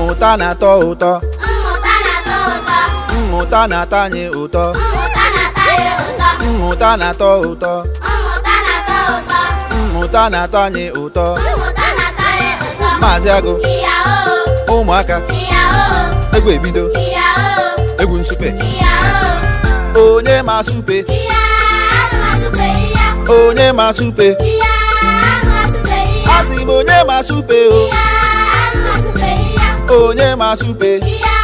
Mmụta na-atọ ụtọ. Mmụta na-atọ ụtọ. Mmụta na-atọ anyị ụtọ. Mmụta na-atọ anyị ụtọ. Mmụta na-atọ ụtọ. Mmụta na-atọ ụtọ. Mmụta na-atọ anyị ụtọ. Mmụta na-atọ anyị ụtọ. Maazị Agụ. Ìyàwó. Ụmụaka. Ìyàwó. Egwu ebido. Ìyàwó. Egwu nsupe. Ìyàwó. Onye ma supe? Ìyá, ama supe ìyá. Onye ma supe? Ìyá, ama supe ìyá. Asị m, onye ma supe o? Ìyá, ama supe ìyá. Onye ma supe? Ìyá,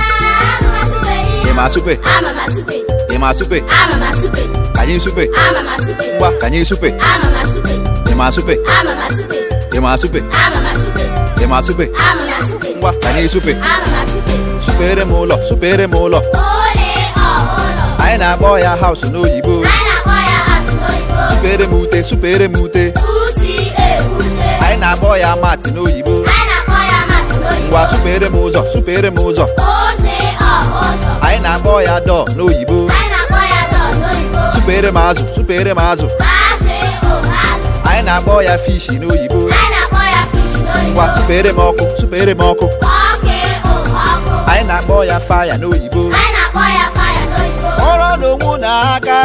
ama supe Ị ìyá. ma supe? Ama ma supe. Ị ma supe? Ama ma supe. Ka anyị supe. Ama ma supe. Ngwa, ka anyị supe. Ama ma supe. Ị ma supe? Ama ma supe. Ị ma supe? Ama ma supe. Ị ma supe? Ama ma supe. Ngwa, ka anyị supe. Ama ma supe. Supere m ụlọ, supere m ụlọ. Ole ọ ụlọ. Anyị na-akpọ ya house n'oyibo. Anyị na-akpọ ya house n'oyibo. Supere m ute, supere m ute. Uti e ute. Anyị na-akpọ ya mat n'oyibo. Anyị na-akpọ ya mat n'oyibo. Ngwa, supere m ụzọ, supere m ụzọ. Ose ọ ụzọ. Anyị na-akpọ ya door n'oyibo. Anyị na-akpọ ya door n'oyibo. Supere m azụ, supere m azụ. Azụ o azụ. Anyị na-akpọ ya fish n'oyibo. Anyị na-akpọ ya fish n'oyibo. Ngwa, supere m ọkụ, supere m ọkụ. Ọkụ o ọkụ. Anyị na-akpọ ya fire n'oyibo. Anyị na-akpọ ya fire n'oyibo. Ọrụ n'onwe n'aka.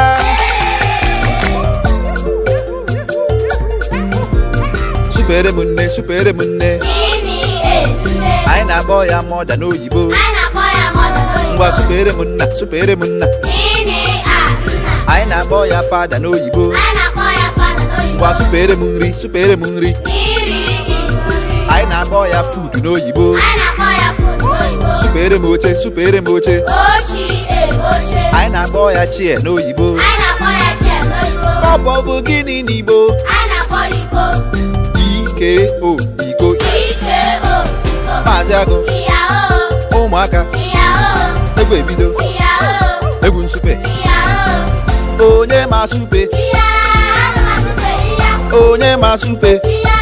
Supere m nne, supere m nne. Gịnị e nne. Anyị na-akpọ ya mother n'oyibo. Anyị na-akpọ ya mother n'oyibo. Ngwa, supere m nna, supere m nna. Gịnị a nna. Anyị na-akpọ ya father n'oyibo. Anyị na-akpọ ya father n'oyibo. Ngwa, supere m nri, supere m nri. Iri i nri. Anyị na-akpọ ya food n'oyibo. Anyị na-akpọ ya food n'oyibo. Supere m oche, supere m oche. Ochi e oche. Anyị na-akpọ ya chair n'oyibo. Anyị na-akpọ ya chair n'oyibo. Cup bụ gịnị n'Igbo? Anyị na-akpọ ya iko. Iko, iko. Ike o iko. Maazị Agụ. Ìyàwó. Ụmụaka. Ìyàwó. Egwu ebido. Ìyàwó. Egwu nsupe. Ìyàwó. Onye ma supe? Ìyá, ama ma supe ìyá. Onye ma supe? Ìyá,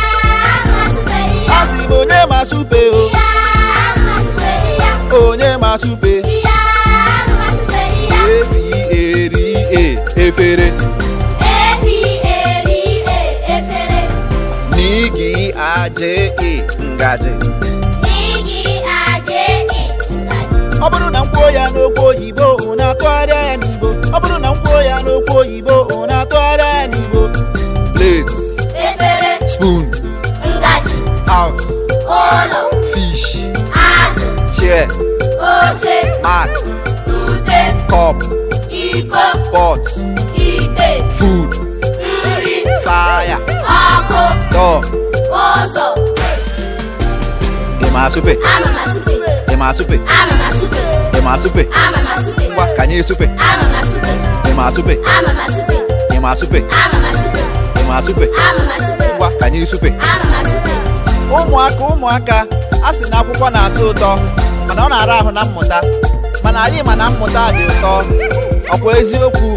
ama ma supe ìyá. Asị m, onye ma supe o? Ìyá, ama ma supe ìyá. Onye ma supe? Ìyá, ama ma supe ìyá. Efere, efere. F-E-R-E, efere. N-G-A-J-E, ngaji. N-G-A-J-E, ngaji. Ọ bụrụ na m kwuo ya n'okwu oyibo, unu atụgharịa ya n'Igbo. Ọ bụrụ na m kwuo ya n'okwu oyibo, unu atụgharịa ya n'Igbo. Plate. Efere. Spoon. Ngaji. House. Ụlọ. Fish. Azụ. Chair. Oche. Mat. Ute. Cup. Iko. Pot. Ite. Food. Nri. Fire. Ọkụ. Door. Ụzọ. Ị ma supe? Ama ma supe. Ị ma supe? Ama ma supe. Ị ma supe? Ama ma supe. Ngwa, ka anyị supe. Ama ma supe. Ị ma supe? Ama ma supe. Ị ma supe? Ama ma supe. Ị ma supe? Ama ma supe. Ngwa, ka anyị supe. Ama ma supe. Ụmụaka, ụmụaka, a sị na akwụkwọ na-atọ ụtọ, mana ọ na-ara ahụ na mmụta. Mana anyị ma na mmụta dị ụtọ. Ọkwa eziokwu?